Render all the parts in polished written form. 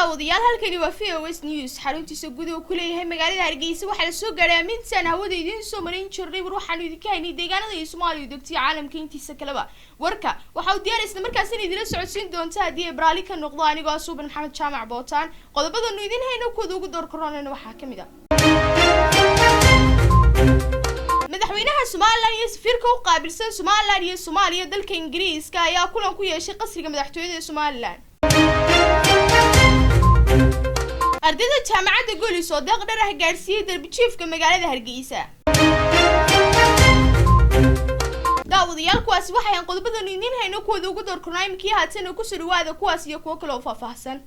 Daawadayaal, halkani waa VOS News, xaruntiisa guud oo ku leeyahay magaalada Hargeysa. Waxaa la soo gaadhay amintaan hawada idiin soo marin jirnay war waxaanu idinka haynay deegaanada iyo Soomaaliya degtay caalamka intiisa kaleba. Warka waxa uu diyaar isla markaasina idila socodsiin doonta haddii ay braali ka noqdo anigoo ah Suuban Maxamed Jaamac Bootaan. Qodobadanu idin hayno kuwada ugu door koronayna waxaa ka mid ah madaxweynaha Somaliland iyo safiirka u qaabilsan Somaliland iyo Soomaaliya dalka Ingiriiska ayaa kulan ku yeeshay qasriga madaxtooyada ee Somaliland. Ardayda jaamacadda Golis oo deeq dhar ah gaadhsiiyey darbijiifka magaalada Hargeysa. Daawadayaal, kuwaasi waxay aan qodobadanu idiin hayno kuwooda ugu door kornaa. Iminkii haatana kusoo dhawaada kuwaas iyo kuwo kale oo faahfaahsan.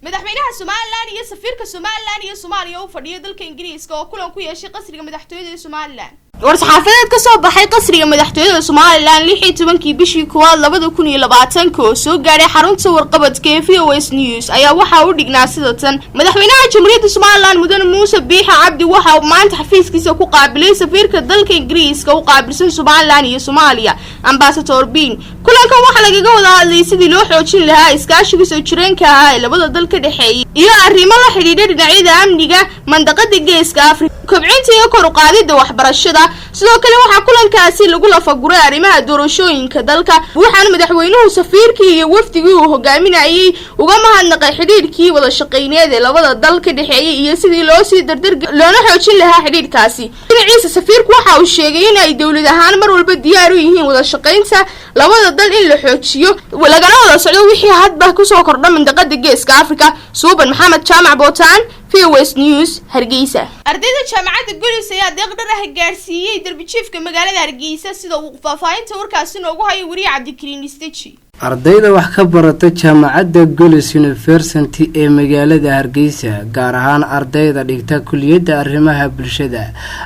Madaxweynaha Somaliland iyo safiirka Somaliland iyo Soomaaliya u fadhiya dalka Ingiriiska oo kulan ku yeeshay qasriga madaxtooyada ee Somaliland. War-saxaafadeed ka soo baxay qasriga madaxtooyada Somaliland 16-kii bishii 1aad 2020-ka oo soo gaadhay xarunta warqabadka ee VOS News ayaa waxaa u dhignaa sida tan: madaxweynaha Jamhuuriyadda Somaliland, mudane Muuse Biixi Cabdi, waxa uu maanta xafiiskiisa ku qaabilay safiirka dalka Ingiriiska u qaabilsan Somaliland iyo Soomaaliya, Ambasador Bean. Kulankan waxaa lagaga wada hadlayay sidii loo xoojin lahaa iskaashiga soo jireenka ah ee labada dal ka dhexeeyay iyo arrimo la xidhiidha dhinacyada amniga mandaqada Geeska Afrika, kobcinta iyo kor u qaadida waxbarashada. Sidoo kale waxaa kulankaasi lagu lafaguray arrimaha doorashooyinka dalka, waxaana madaxweynuhu safiirkii iyo wafdigii uu hogaaminayay uga mahadnaqay xidhiidhkii wada shaqayneed ee labada dal ka dhexeeyay iyo sidii loo sii dardar loona xoojin lahaa xidhiidhkaasi. Dhinaciisa, safiirku waxa uu sheegay in ay dowlad ahaan mar walba diyaar u yihiin wada shaqaynta labada dal in la xoojiyo, lagana wada socdo wixii hadba kusoo kordha mandaqada Geeska Africa. Suuban Maxamed Jaamac Bootaan, VOS News, Hargeysa. Ardayda jaamacadda Golis ayaa deeq dhar ah gaadhsiiyey darbijiifka magaalada Hargeysa, sida uu faahfaahinta warkaasi noogu hayo weriye Cabdikariin Isteji. Ardayda wax ka barata jaamacadda Golis University ee magaalada Hargeysa, gaar ahaan ardayda dhigta kuliyadda arrimaha bulshada,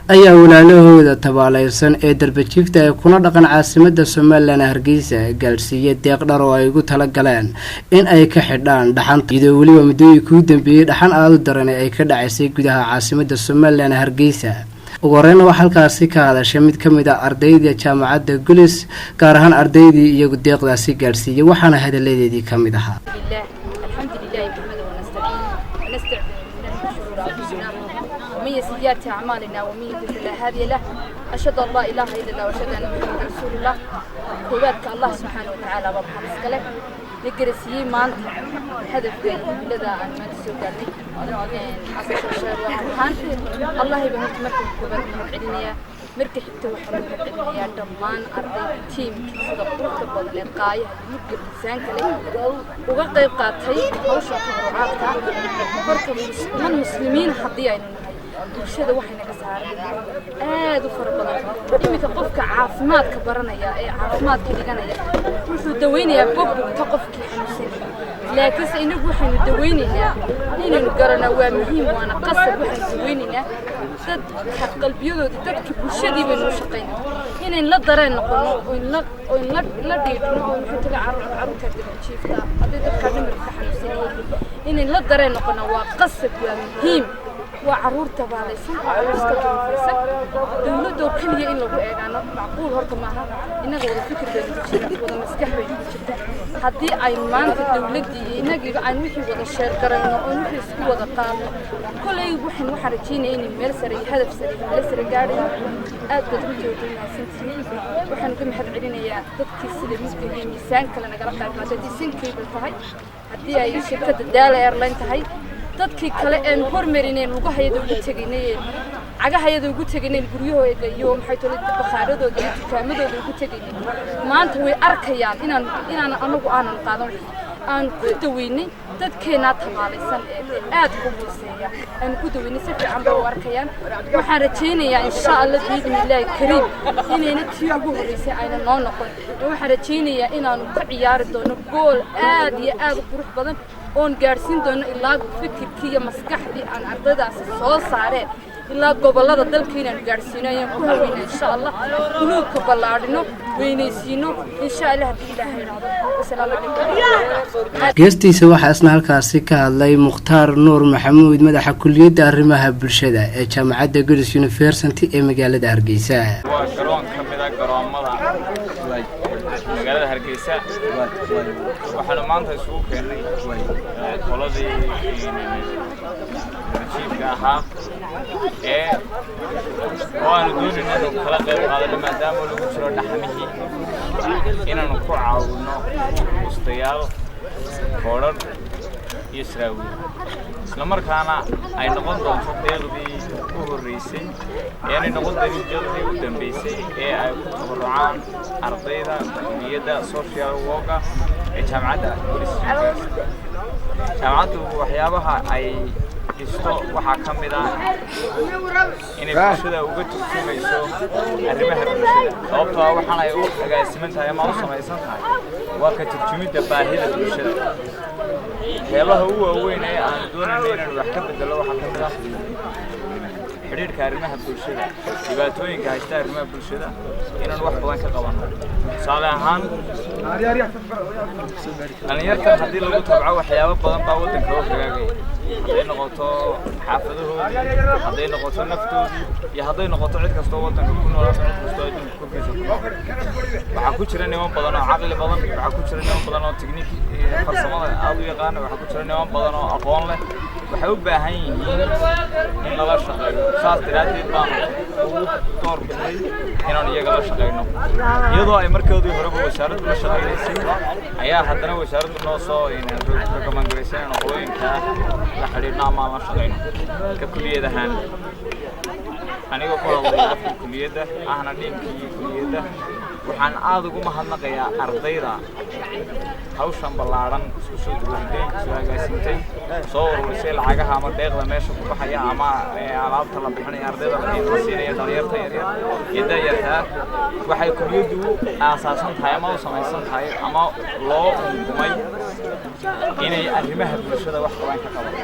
ayaa walaalahooda tabaaleysan ee darbajiifta ee kuna dhaqan caasimada Somaliland Hargeysa gaadhsiiyey deeq dhar oo ay ugu talagaleen in ay ka xidhaan dhaxanta, iyadoo weliba muddooyinkii u dambeeyey dhaxan aada u daran ay ka dhacaysay gudaha caasimada Somaliland Hargeysa. Ugu horeyna waxaa halkaasi ka hadashay mid ka mid ah ardayda jaamacadda Gulis, gaar ahaan ardaydii iyagu deeqdaasi gaadhsiiyey, waxaana hadaladeedii ka mid ahaa: الحمد لله نحمده ونستعينه ونستغفر بالله من شرور انفسنا ومن سيئات اعمالنا، ومن يهده الله هادي له، اشهد ان لا اله الا الله واشهد ان محمدا رسول الله. Koowaadka, Allah subxaana watacaala baa maxad iskale na garasiiyey maanta hadafka iyo himilada aan maanta soo gaarnay. Xasan ahaan, Allahay baan horta marka koowaad mahad celinayaa. Marka xigta waxaan mahad celinayaa dhammaan ardayda tiimka sida quruxda badan ee qaayaha iyo mugga miisaanka leh uga qayb qaatay hawsha tabarucaadka. Horta man muslimiin haddii aynu nahay, bulshada waxay naga saaran aad u fara badan. Iminka qofka caafimaadka baranaya ee caafimaadka dhiganaya wuxuu daweynayaa bogbogta qofkii xanuunsanaya, laakiinse inagu waxaynu daweynaynaa inaynu garanaa waa muhiim, waana qasab. Waxaynu daweynaynaa dadka qalbiyadoodii, dadka bulshadii baynu u shaqaynaa. Inayn la dareen noqono oyn la oyn la la dhiidhno oo maxay tala carruurta darbijiifta hadday dadka dhimirka ka xanuunsan yihiin inayn la dareen noqono waa qasab, waa muhiim. Waa carruurta baalaysan, waa carruur iska duruufaysan. Dowladoo keliya in lagu eegaano macquul horta maaha. Innaga wada fikir baynu ku jira, wada maskax baynu ku jirta. Haddii aynu maanta dowladdii iyo innagiiba aan wixii wada share garayno oon wixii isku wada qaadno, kolley waxaan rajaynaya inay meel sare iyo hadaf sare iyo meel sare gaadhayo. Aad baad runtii wada mahadsantihiin. Waxaan uga mahad celinayaa dadkii sida mugga iyo miisaan kale nagala qayb qaatay, haddii Sincable tahay, haddii ay shirkadda Daala Airline tahay, dadkii kale een hormarinayn lugahayada ugu tegaynay, cagahayada ugu tegaynay, guryahooda iyo maxay tole bakhaaradooda iyo dukaamadooda ugu tegaynay, maanta way arkayaan inaan anagu aanan qaadan aan ku daweynay dadkeenaa tabaalaysan ee aad u hooseeya aan ku daweynay. Si fiican bay u arkayaan. Waxaan rajaynayaa, insha Allah, biidni illaahi kariim, inayna tii ugu horreysay ayna noo noqon. Waxaan rajaynayaa inaanu ka ciyaari doono gool aad iyo aad u qurux badan oon gaadhsiin doono ilaa fikirkii iyo maskaxdii aan ardaydaasi soo saareen ilaa gobollada dalka inaanu gaadhsiino ayaan ku haweynaa, insha Allah. Buluugka ballaadhino, weynaysiino, insha Allah, haddii Ilaahay idhaahdo. Wasalaamu calaykum. Geestiisa waxaa isna halkaasi ka hadlay Mukhtaar Nuur Maxamuud, madaxa kuliyadda arrimaha bulshada ee jaamacadda Golis University ee magaalada Hargeysa. Waa garoon ka mid a garoomada magaalada Hargeysa. Waxaanu maanta isugu keennay qoladii rajiifka ahaa ee oo aanu doonayno inuu kala qayb qaadano, maadaama lagu jiro dhaxmihii, inaanu ku caawinno bustayaal, koodhadh iyo saraawiil, isla markaana ay noqon doonto deeqdii u horreysay ee aanay noqon doonin deeqdii u dambeysay ee ay ku tabarucaan ardayda kuliyadda social work-a ee jaamacadda Golis University. Jaamacaddu waxyaabaha ay dhisto waxaa ka mid ah inay bulshada uga turjumayso arrimaha bulshada, sababtoo ah waxaan ay u agaasiman tahay ama u samaysan tahay waa ka turjumidda baahida bulshada. Waxyaabaha u waaweyn ee aan doonayno inaynu wax ka bedelo waxaa ka mid ah xidhiidhka arrimaha bulshada, dhibaatooyinka haysta arrimaha bulshada inaan wax badan ka qabanno. Tusaale ahaan, dhalinyartan haddii lagu tabco, waxyaabo badan baa waddanka oo hagaagaya, hadday noqoto xaafadahoodii, hadday noqoto naftoodii iyo hadday noqoto cid kastoo waddanka ku nool ama cid kastoo adduunka korkiisa ku nool. Waxaa ku jira niman badan oo caqli badan, waxaa ku jira niman badan oo technique, farsamada aad u yaqaana, waxaa ku jira niman badan oo aqoon leh. Waxay u baahan yihiin in lala shaqeeyo. Saas daraaddeed baanu ugu door bidnay inaanu iyaga la shaqeyno, iyadoo ay markoodii horeba wasaaraddu la shaqeynaysay ayaa haddana wasaaraddu noo soo recommend garaysay inaanu qolooyinka la xidhiidhno ama aan la shaqeyno. Ka kuliyad ahaan, anigoo ku hadlaya afka kuliyadda ahna dean-kii kuliyadda, waxaan aada ugu mahadnaqayaa ardayda hawshan ballaadhan isku soo duwariday, soo agaasintay, soo ururisay lacagaha ama deeqda meesha ku baxaya ama alaabta la bixinaya, ardayda la siinaya, dhalinyarta yaryar iyo da'yarta ah. Waxay kuliyaddu u aasaasan tahay ama u samaysan tahay ama loo unkumay inay arrimaha bulshada wax badan ka qabato,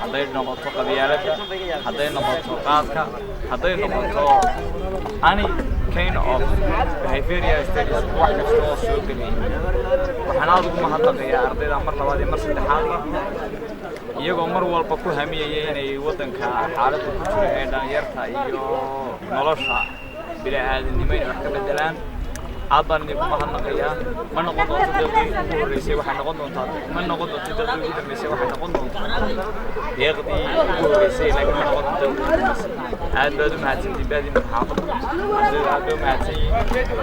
hadday noqoto qabyaaladda, hadday noqoto qaadka, hadday noqoto any kind of behavioral studies, wax kasta oo soo gelaya. Waxaan aada ugu mahadnaqayaa ardayda mar labaad iyo mar saddexaadba, iyagoo mar walba ku hamiyaya inay waddanka xaaladda ku jira ee dhalinyarta iyo nolosha bini'aadanimo inay wax ka bedelaan. Aad baan idinku mahadnaqayaa. Ma noqon doonto deeqdii ugu horreysay, waxay noqon doontaa, ma noqon doonto deeqdii ugu dambeysay, waxay noqon doontaa deeqdii ugu horreysay, laakiin ma noqon doonto ugu dambeysay. Aad baad u mahadsantihiin baadiina saxaafadda. Ardayda aad bay u mahadsan yihiin,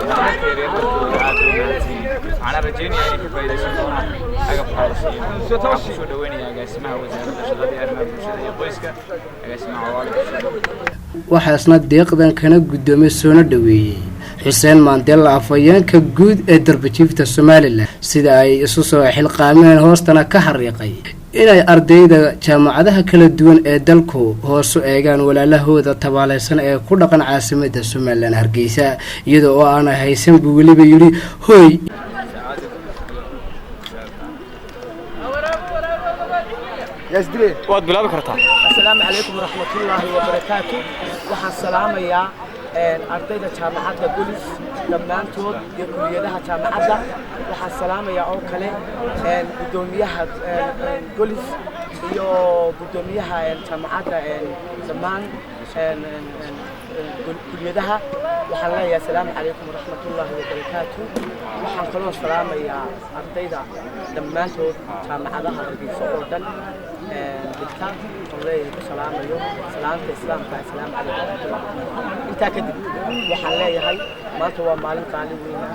dhalinyarta yaryar laftooda aad bay u mahadsan yihiin. Waxaana rajaynayaa inay ka faa'iidaysan doonaan agabka la siiyo. Waxaan kusoo dhaweynayaa agaasimaha Wasaaradda Shaqada iyo Arrimaha Bulshada iyo Qoyska, agaasimaha Cawaale. Kusoo dhaweyn. Waxaasna deeqdan kana guddoomay soona dhoweeyey Xuseen Mandela, afhayeenka guud ee darbajiifta Somaliland, sida ay isu soo xilqaameen, hoostana ka xariiqay inay ardayda jaamacadaha kala duwan ee dalku hoosu eegaan walaalahooda tabaaleysan ee ku dhaqan caasimada Somaliland, Hargeysa, iyada oo aana haysan buu weliba yidhi hooy. Waad bilaabi kartaa. Asalaamu calaykum waraxmatullaahi wabarakaatu. Waxaan salaamayaa ardayda jaamacadda Golis dhammaantood iyo kuliyadaha jaamacadda. Waxaan salaamayaa oo kale guddoomiyaha Golis iyo guddoomiyaha jaamacadda, dhammaan kuliyadaha. Waxaan leeyahay asalaamu calaykum waraxmatullaahi wabarakaatu. Waxaan kaloo salaamayaa ardayda dhammaantood jaamacadaha Hargeysa oo dhan dhigta oo leeyahay, ku salaamayo salaamta islaamka, asalaamu calaykum waraxmatullahi. Intaa kadib waxaan leeyahay maanta waa maalin qaali weyna,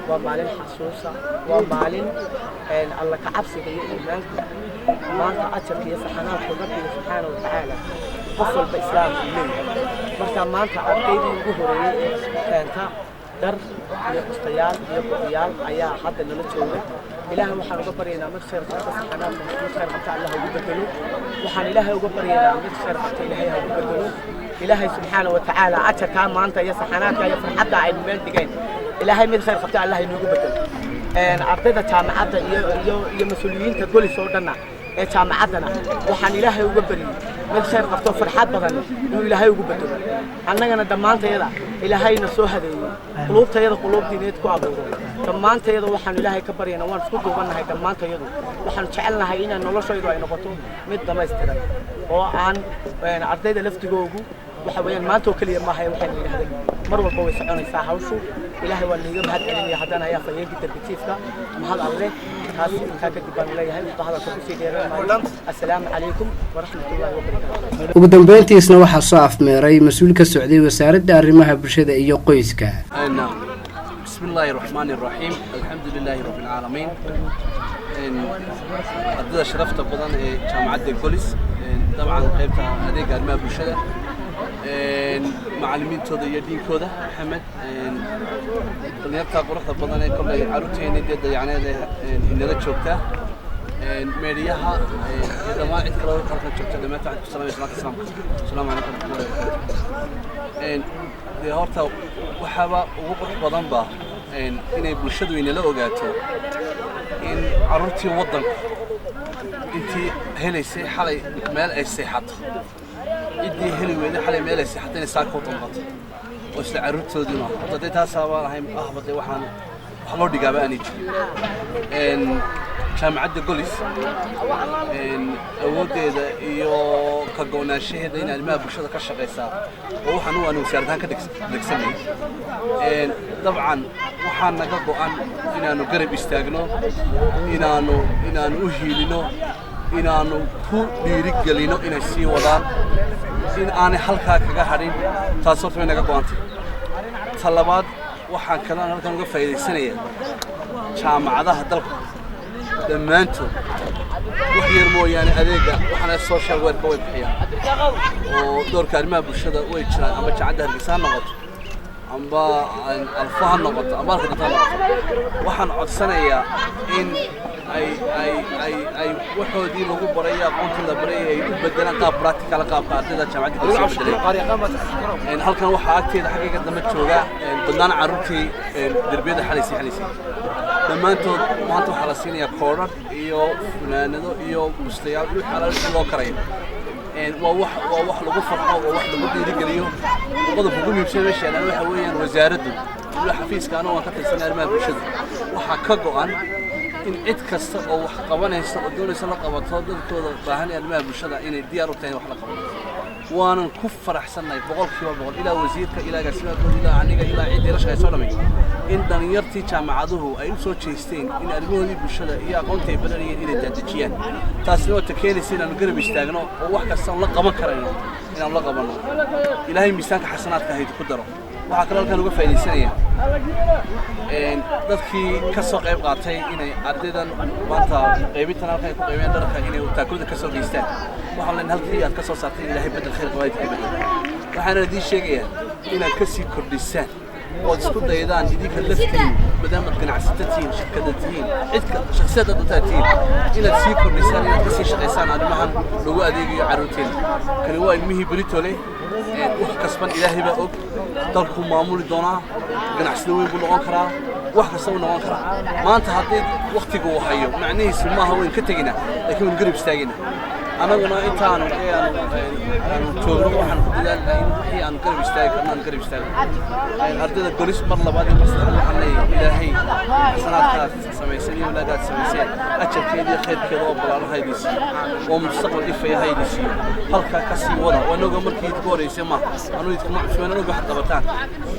waa maalin xasuusa, waa maalin alla ka cabsiga iyo iimaanka. Maanta ajarka iyo saxanaadka Rabbiga subxaana wa tacaala qof walba islaam uu leeyahay. Marka maanta ardaydii ugu horeeyey ee keenta dhar iyo bustayaal iyo go'yaal ayaa hadda nala jooga. Ilaahay waxaan uga baryaynaa mid khayr qabta, saxanaadka mid khayr qabta Allah ugu bedelo. Waxaan Ilaahay uga baryaynaa mid khayr qabta Ilaahay ha ugu bedelo. Ilaahay subxaana wa tacaala ajarkaa maanta iyo saxanaadka iyo farxadda aynu meel dhigeen, Ilaahay mid khayr qabta Allah inoogu bedelo. Ardayda jaamacadda iyo mas-uuliyiinta Golis oo dhanna ee jaamacaddana waxaan Ilaahay uga baryey mid khayr qabto, farxad badan inuu Ilaahay ugu bedelo. Annagana dhammaantayada Ilaahayna soo hadeeyey, quluubtayada quluub diineed ku abuuro. Dhammaantayada waxaanu Ilaahay ka baryaynaa, waan isku duubannahay dhammaantayadu, waxaanu jecelnahay inaan noloshaydu ay noqoto mid dhammaystiran oo aan ardayda laftigoogu waxa weeyaan maanta oo keliya maaha, waxayna yidhahdeen mar walba way soconaysaa hawshu. Ilaahay waa niiga mahad celinaya. Haddana ayaa fayeenkii darbijiifka, mahad Alleh. Taas intaa kadib baan leeyahay, waxba hadalka kusii dheeran maayo. Assalaamu calaykum waraxmatullaahi wabarakaatu. Ugu dambeyntiisna waxaa soo afmeeray mas-uul ka socday Wasaaradda Arrimaha Bulshada iyo Qoyska. بسم الله الرحمن الرحيم، الحمد لله رب العالمين. Ardayda sharafta badan ee Jaamacadda Golis, dabcan qaybta adeega arrimaha bulshada, macallimiintooda iyo diinkooda Maxamed, dhalinyarta quruxda badan ee kolley carruurteena dee dayacneed ee inala joogta, meediyaha iyo dhammaan cid kale oo halkan joogta, dhammaantood waxaan ku salaamaya salaanta islaamka: asalaamu calaykum waraxmatullahi wabarakaatu. Dee horta waxaaba ugu qurux badanba inay bulshadu inala ogaato in carruurtii waddanku intii helaysay xalay meel ay seexato, ciddii heli weyday xalay meel ay seexato, inay saaka u dambato oo isla carruurtoodiina. Horta dee taasaabaan ahay ahba, dee waxaan wax loo dhigaaba aanay jirin. Jaamacadda Golis awooddeeda iyo ka go'naanshaheeda in arrimaha bulshada ka shaqaysaa oo waxaan u aanu wasaaradahaan ka dhegsanay. Dabcan waxaa naga go'an inaanu garab istaagno, inaanu u hiilino, inaanu ku dhiirigelino inay sii wadaan, in aanay halkaa kaga hadhin. Taas horta way naga go'antay. Ta labaad, waxaan kalena halkan uga faa'iidaysanayaa jaamacadaha dalka dhammaantood, wax yar mooyaane, adeega waxaana social work way bixiyaan oo doorka arrimaha bulshada way jiraan, ama Jaamacadda Hargeysa ha noqoto, amba Alfa ha noqoto, amba halka doonta ha noqoto. Waxaan codsanayaa in ay waxoodii lagu baray iyo aqoontii la baray ay u bedelaan qaab practical, qaabka ardayda jaamacadda soo bedelay. Halkan waxaa agteeda xaggayga dambe jooga badnaan carruurtii derbiyada xalay seexanaysay. Dhammaantood maanta waxaa la siinayaa koodhar iyo funaanado iyo bustayaal iyo wixii alaal loo karayo. Waa wax lagu farxo, waa wax lagu dhiirigeliyo. Qodobka ugu muhiimsan meesha yaalaan waxa weeyaan, wasaaraddu iyo xafiiska anoo aan ka tirsanay arrimaha bulshada waxaa ka go'an in cid kasta oo wax qabanaysa oo doonaysa la qabato dadkooda baahan ee arrimaha bulshada inay diyaar u tahay in wax la qabato. Waanan ku faraxsannahay 100%, ilaa wasiirka, ilaa agaasimaha guud, ilaa aniga, ilaa ciddii la shaqayso dhamay, in dhalinyartii jaamacaduhu ay u soo jeesteen in arrimahoodii bulshada iyo aqoontii ay baranayeen inay daadejiyaan. Taasina waa ta keenaysa inaanu garab istaagno oo wax kasta aan la qaban karayno inaanu la qabanno. Ilaahay miisaanka xasanaadka hayd ku daro. Waxaa kaloo halkan uga faa'iidaysanaya dadkii ka soo qayb qaatay inay ardaydan maanta qaybintan halkan ay ku qaybiyaan dharka inay taakulada ka soo geystaan. Waxaan leenahay, halkii aad ka soo saartay Ilaahay bedel khayr qaba idinka bedel. Waxaana idiin sheegayaa inaad ka sii kordhisaan ood isku daydaan idinka laftiin, maadaamaad ganacsata tihiin, shirkada tihiin, cidka shakhsiyadda doontaa tihiin, inaad sii kordhisaan, inaad ka sii shaqaysaan arrimahan lagu adeegayo carruurteena. Kani waa ilmihii beritole wax kasban, Ilaahay baa og, dalkuu maamuli doonaa, ganacsada weyn buu noqon karaa, wax kasta uu noqon karaa. Maanta haddii waktigu uu hayo, macnihiisu maaha wayn ka teginaa, laakiin waynu garab istaagina. Annaguna intaanu aanu joogno waxaan ku dadaalnaa in wixii aanu garab istaagi karno aanu garab istaagno ardayda Golis. Mar labaad iyo mar saddexaad waxaan leeyahay, Ilaahay xasanaadkaad samayseen iyo wanaagaad samayseen ajarkeeda iyo khayrkeeda oo ballaaran ha idin siiyo, oo mustaqbal ifaya ha idin siiyo. Halkaa ka sii wada. Waa inaga markii idinku horeysay maaha, anu idinkuma cusubeen anagu. Waxaad qabataan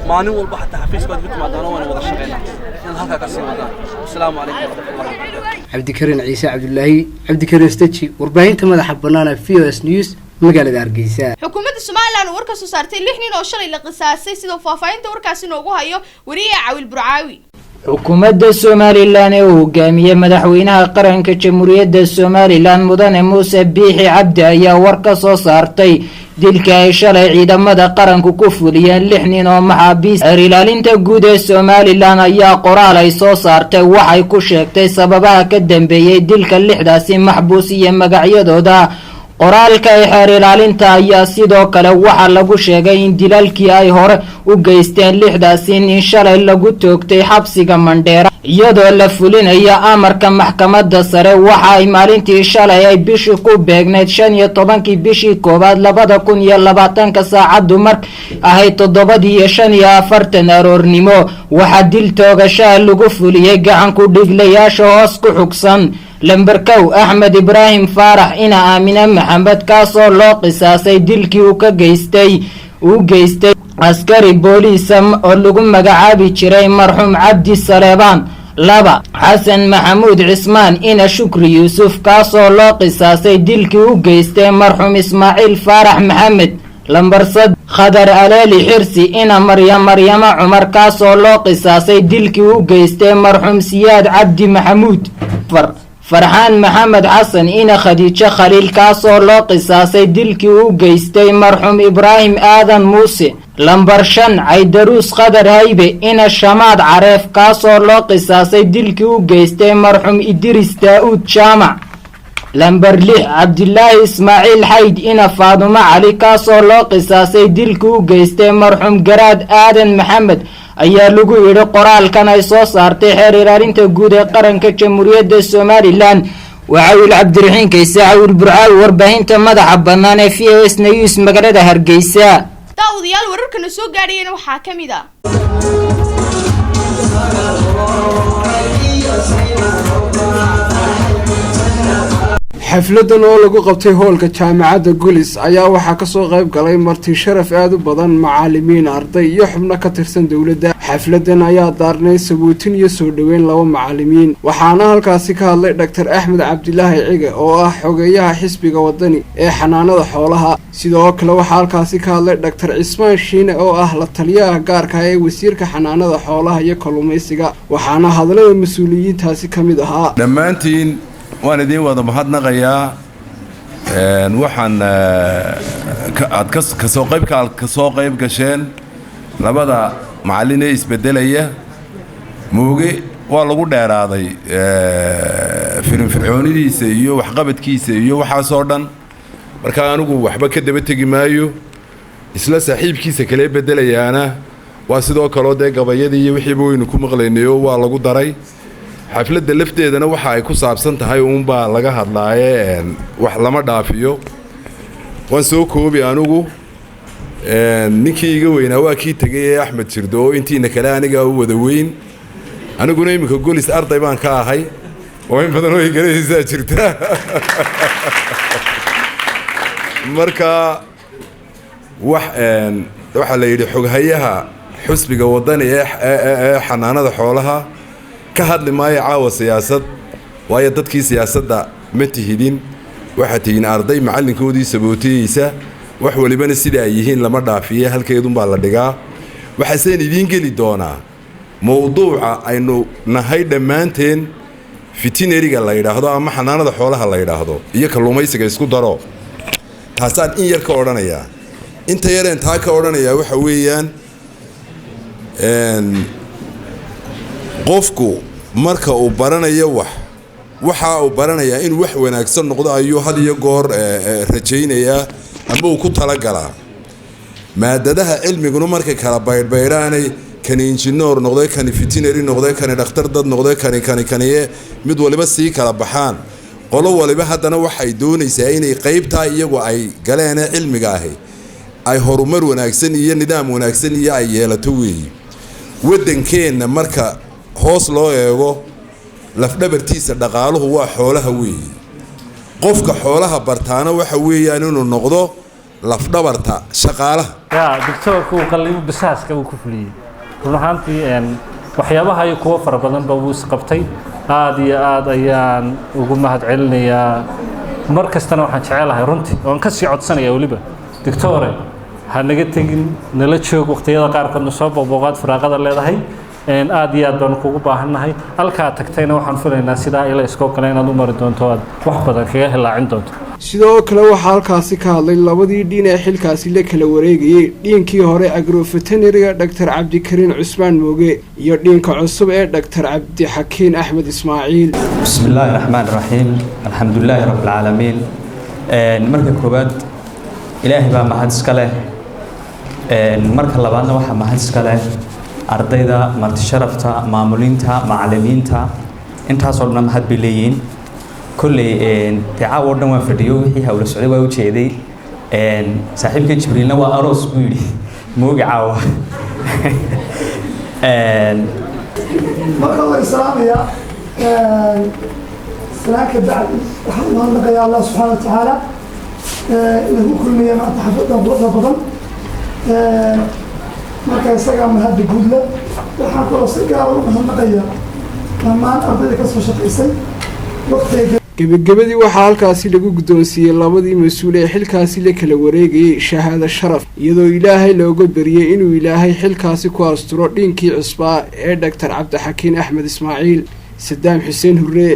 maalin walba xataa xafiiska waad igu timaadaan, waana wada shaqeynaa inaad halkaa ka sii wadaan. Asalaamu calaykum waraxmatullahi wabarakaatu. Cabdikariin Ciise Cabdulaahi, Cabdikariin Steji, warbaahinta madaxa bannaan ee VOS News, magaalada Hargeysa. Xukuumadda Somaliland oo war ka soo saartay lix nin oo shalay la qisaasay, sidoo faahfaahinta warkaasi noogu hayo wariye Cawil Burcaawi. Xukuumadda Somaliland ee uu hogaamiyey madaxweynaha qaranka Jamhuuriyadda Somaliland, Mudane Muuse Biixi Cabdi, ayaa war ka soo saartay dilka ay shalay ciidamada qaranku ku fuliyeen lix nin oo maxaabiis. Xeer ilaalinta guud ee Somaliland ayaa qoraal ay soo saartay waxay ku sheegtay sababaha ka dambeeyey dilka lixdaasi maxbuus iyo magacyadooda. Qoraalka ay xeer ilaalinta ayaa sidoo kale waxaa lagu sheegay in dilalkii ay hore u geysteen lixdaasi nin shalay lagu toogtay xabsiga Mandheera, iyadoo la fulinayo amarka maxkamadda sare. Waxa ay maalintii shalay ay bishii ku beegnayd 15-kii bishii koowaad 2020-ka, saacaddu mar ahayd 7:45 aroornimo, waxaa dil toogashaha lagu fuliyey gacan ku dhiglayaasha hoos ku xugsan: Lamber 1, Axmed Ibraahim Faarax ina Aamine Maxamed, kaasoo loo qisaasay dilkii uu ka geystay uu geystay askari booliisa oo lagu magacaabi jiray marxuum Cabdi Saleebaan. 2, Xasan Maxamuud Cismaan ina Shukri Yuusuf, kaasoo loo qisaasay dilkii u geystay marxuum Ismaaciil Faarax Maxamed. Lambar 3, Khadar Aleeli Xirsi ina Maryama Cumar, kaasoo loo qisaasay dilkii u geystay marxuum Siyaad Cabdi Maxamuud. 4, Farxaan Maxamed Xasan ina Khadiijo Khaliil, kaasoo loo qisaasay dilkii u geystay marxuum Ibraahim Aadan Muuse. Lambar 5, Caydaruus Qadar Haybe ina Shamaad Careef, kaasoo loo qisaasay dilkii u geystay marxuum Idris Daa'uud Jaamac. Lambar 6, Cabdilaahi Ismaaciil Xayd ina Faadumo Cali, kaasoo loo qisaasay dilkii u geystay marxuum Garaad Aadan Maxamed, ayaa lagu yidhi qoraalkan ay soo saartay xeer ilaalinta guud ee qaranka Jamhuuriyadda Somalilan. Waa Cawil Cabdiraxiin Kayse, Cawil Burcaawi, warbaahinta madaxa bannaan ee VOS News, magaalada Hargeysa. Daawadayaal, wararkana soo gaadhayana waxaa ka mid ah: Xafladan oo lagu qabtay hoolka jaamacadda Gulis ayaa waxaa kasoo qayb galay marti sharaf aada u badan, macaalimiin, arday iyo xubno ka tirsan dowladda. Xafladan ayaa daarnay sabuutin iyo soo dhoweyn laba macaalimiin, waxaana halkaasi ka hadlay Dhaktar Axmed Cabdilaahi Cige oo ah xogeeyaha xisbiga Wadani ee xanaanada xoolaha. Sidoo kale waxaa halkaasi ka hadlay Dhaktar Cismaan Shiine oo ah la taliyaha gaarka ah ee wasiirka xanaanada xoolaha iyo kalluumaysiga, waxaana hadlay mas-uuliyiintaasi ka mid ahaa: Dhammaantiin waan idiin wada mahadnaqayaa. Waxaan aad kasoo qaybka aad ka soo qayb gasheen labada macallin ee isbeddelaya. Mooge waa lagu dheeraaday firinfircoonidiisa iyo waxqabadkiisa iyo waxaasoo dhan, marka anigu waxba ka daba tegi maayo. Isla saaxiibkiisa kale beddelayaana waa sidoo kaleo dee gabayadii iyo wixiiba waynu ku maqlaynayo, waa lagu daray. Xafladda lafteedana waxa ay ku saabsan tahay uunbaa laga hadlaaye, wax lama dhaafiyo. Waan soo koobi anigu. Ninkii iga weynaa waa kii tegay ee Axmed Jirdo, oo intiina kale anigaa u wada weyn. Aniguna iminka Golis arday baan ka ahay oo in badan oo igaranaysaa jirta. Marka wax waxaa la yidhi xoghayaha xusbiga Wadani ee xanaanada xoolaha ka hadli maayo caawa siyaasad, waayo dadkii siyaasadda ma tihidin, waxaad tihiin arday macallinkoodii sabootiyeysa. Wax walibana sida ay yihiin lama dhaafiye, halkeedunbaa la dhigaa. Waxaaseen idiin geli doonaa mowduuca aynu nahay dhammaanteen, veterinary-ga la yidhaahdo ama xanaanada xoolaha la yidhaahdo iyo kalluumaysiga isku daro. Taasaan in yar ka odhanayaa. Inta yareen taa ka odhanayaa waxa weeyaan, qofku marka uu baranayo wax, waxa uu baranayaa inuu wax wanaagsan noqdo ayuu had iyo goor rajaynayaa ama uu ku talagalaa. Maadadaha cilmiguna markay kala baydhbaydhaanay, kani injineer noqday, kani veterinary noqday, kani dhakhtar dad noqday, kani kani kaniye mid waliba sii kala baxaan, qolo waliba haddana waxay doonaysaa inay qaybtaa iyagu ay galeene cilmiga ahi ay horumar wanaagsan iyo nidaam wanaagsan iyo ay yeelato weeyi. Waddankeenna marka hoos loo eego, lafdhabartiisa dhaqaaluhu waa xoolaha weeyi. Qofka xoolaha bartaana waxa weeyaan inuu noqdo lafdhabarta shaqaalaha. Ya doctoorku uu qalliimo basaaska uu ku fuliyey, run ahaantii waxyaabaha iyo kuwo fara badanba wuu isqabtay. Aada iyo aada ayaan ugu mahad celinayaa. Mar kastana waxaan jecelahay runtii oon ka sii codsanaya weliba, doctore, ha naga tegin, nala joog waqtiyada qaarkoodna, soo boqboqaad firaaqada leedahay. Aada iyo aad baanu kugu baahannahay. Halkaa tagtayna waxaan filaynaa sidaa ila iskoo kale inaad u mari doonto, aad wax badan kaga hilaacin doonto. Sidoo kale waxaa halkaasi ka hadlay labadii dhiin ee xilkaasi la kala wareegayey, dhiinkii hore agroveterinary-ga Dhaktar Cabdikariin Cusmaan Mooge iyo dhiinka cusub ee Dhaktar Cabdixakiin Axmed Ismaaciil. بسم الله الرحمن الرحيم، الحمد لله رب العالمين. Marka koowaad Ilaahay baa mahad iska leh. Marka labaadna waxaa mahad iska leh ardayda, marti sharafta, maamuliinta, macallimiinta, intaasoo dhan mahad bay leeyihiin. Kolley dee caawa oo dhan waan fadhiyo, wixii hawla socday waa u jeeday. Saaxiibka Jibriilna waa aroos buu yidhi moogi caawa. Marka waa islaamaya salaanka bacdi, waxaan u mahadnaqayaa Allah subxaana wa tacaala inagu kulmiya maanta xafladan quruxda badan. Marka isagaa mahadda guudle. Waxaan kaloo si gaara u mahadnaqayaa Dhammaan ardayda ka soo shaqaysay waqtiga. Gebagabadii waxaa halkaasi lagu guddoonsiiyey labadii mas-uul ee xilkaasi la kala wareegayay shahaado sharaf, iyadoo Ilaahay looga beriyey inuu Ilaahay xilkaasi ku asturo dhiinkii cusbaa ee Dhaktar Cabdixakiin Axmed Ismaaciil. Sadaam Xuseen Hurre,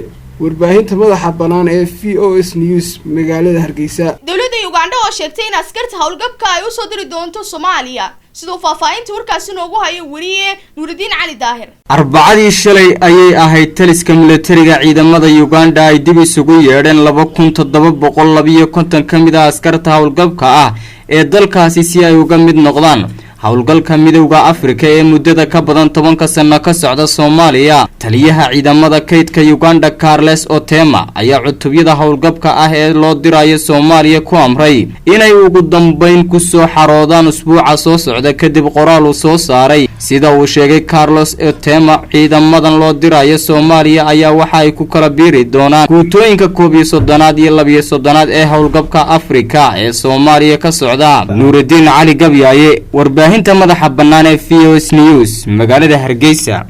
warbaahinta madaxa bannaan ee VOS News, magaalada Hargeysa. Dowladda Ugandha oo sheegtay in askarta howlgabka ay usoo diri doonto Soomaaliya, siduu faahfaahinta warkaasi noogu hayo weriye Nuuridiin Cali Daahir. Arbacadii shalay ayay ahayd taliska milatariga ciidamada Uganda ay dib isugu yeedheen 2752 ka mid ah askarta howlgabka ah ee dalkaasi si ay uga mid noqdaan howlgalka Midowda Afrika ee muddada ka badan 10-ka sano ka socda Soomaaliya. Taliyaha ciidamada kaydka Uganda, Carles Otema, ayaa cutubyada howlgabka ah ee loo dirayo Soomaaliya ku amray inay ugu dambeyn kusoo xaroodaan usbuuca soo socda, kadib qoraal uu soo saaray. Sida uu sheegay Carlos Otema, ciidamadan loo dirayo Soomaaliya ayaa waxa ay ku kala biiri doonaan guutooyinka 31aad iyo 32aad ee howlgabka Afrika ee Soomaaliya ka socda. Nuuridiin Cali Gabyaaye, warbaahinta madaxa bannaan ee VOS News, magaalada Hargeysa.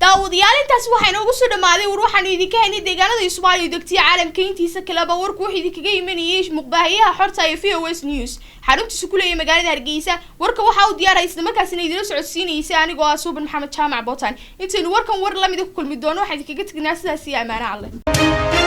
Daawadayaal, intaas waxaa inoogu soo dhamaaday war waxaanu idinka haynay deegaanada Soomaaliya degtiya caalamka intiisa kaleba. Warku wuxuu idinkaga imanayay muqbaahiyaha xorta ee VOS News, xaruntiisu ku leeyahay magaalada Hargeysa. Warka waxaa u diyaaray isla markaasina idinla socodsiinaysa anigoo ah Suuban Maxamed Jaamac Botan. Intaynu warkan war lamida ku kulmi doono, waxaan idinkaga tegnaa sidaas iyo amaano Alle.